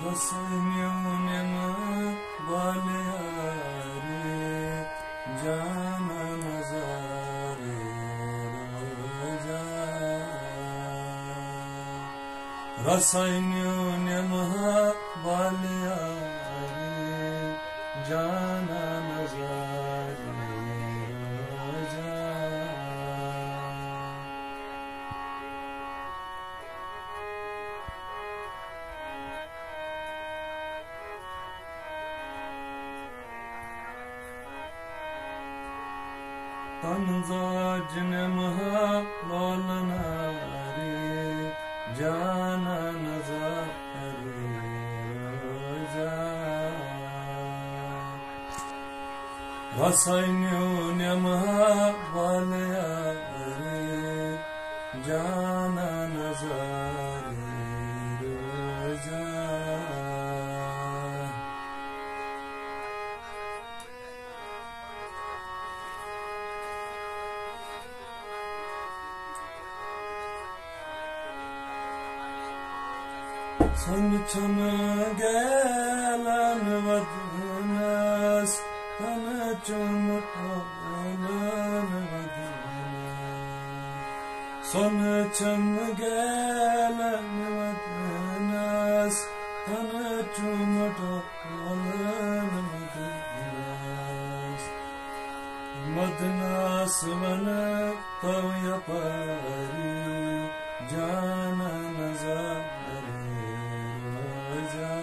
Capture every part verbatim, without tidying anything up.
رسٲنیو نِمہٕ بالیارِ، جانہ نظارِ روزا۔ رسٲنیو نِمہٕ بالیارِ، جانہ نظارِ روزا۔ تنزاج نِمہٕ لولہٕ نارِ، جانہ نظارِ روزا۔ رسٲنیو نِمہٕ بالیارِ، جانہ نظارِ روزا۔ سۄنہٕ چھَم گیلن ودنس، تنہٕ چُمہٕ ٹولن ودنس۔ سۄنہٕ چھَم گیلن ودنس، تنہٕ چُمہٕ ٹولن ودنس۔ مدنس ونہٕ تو یپٲری، جانہ نظارِ روزا۔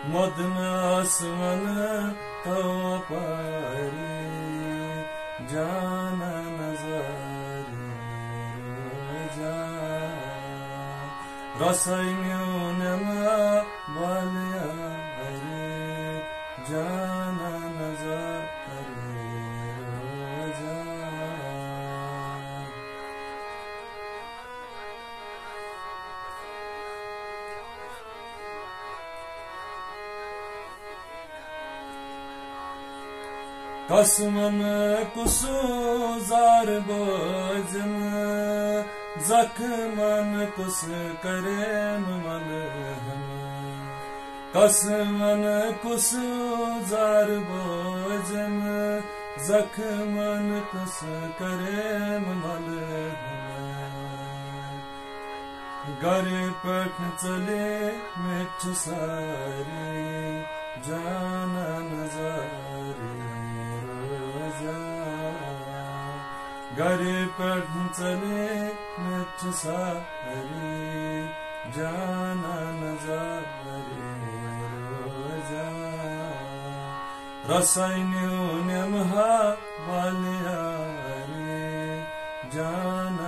مدنس ونہٕ تو یپٲری، جانہ نظارِ روزا۔ رسٲنیو نِمہٕ بالیارِ، جانہ نظارِ روزا۔ کس ونہٕ کُس زارٕ بوزِم، زخمن کُس کریم ملہم۔ کس ونہٕ کُس زارٕ بوزِم، زخمن کُس کریم ملہم۔ گرِ پٮ۪ٹھ ژٔلے مےٚ چھِ سٲری، جانہ نظارِ روزا۔ گرِ پٮ۪ٹھ ژٔلے مےٚ چھِ سٲری، جانہ نظارِ روزا۔ رسٲنیو نِمہٕ بالیارِ، جانہ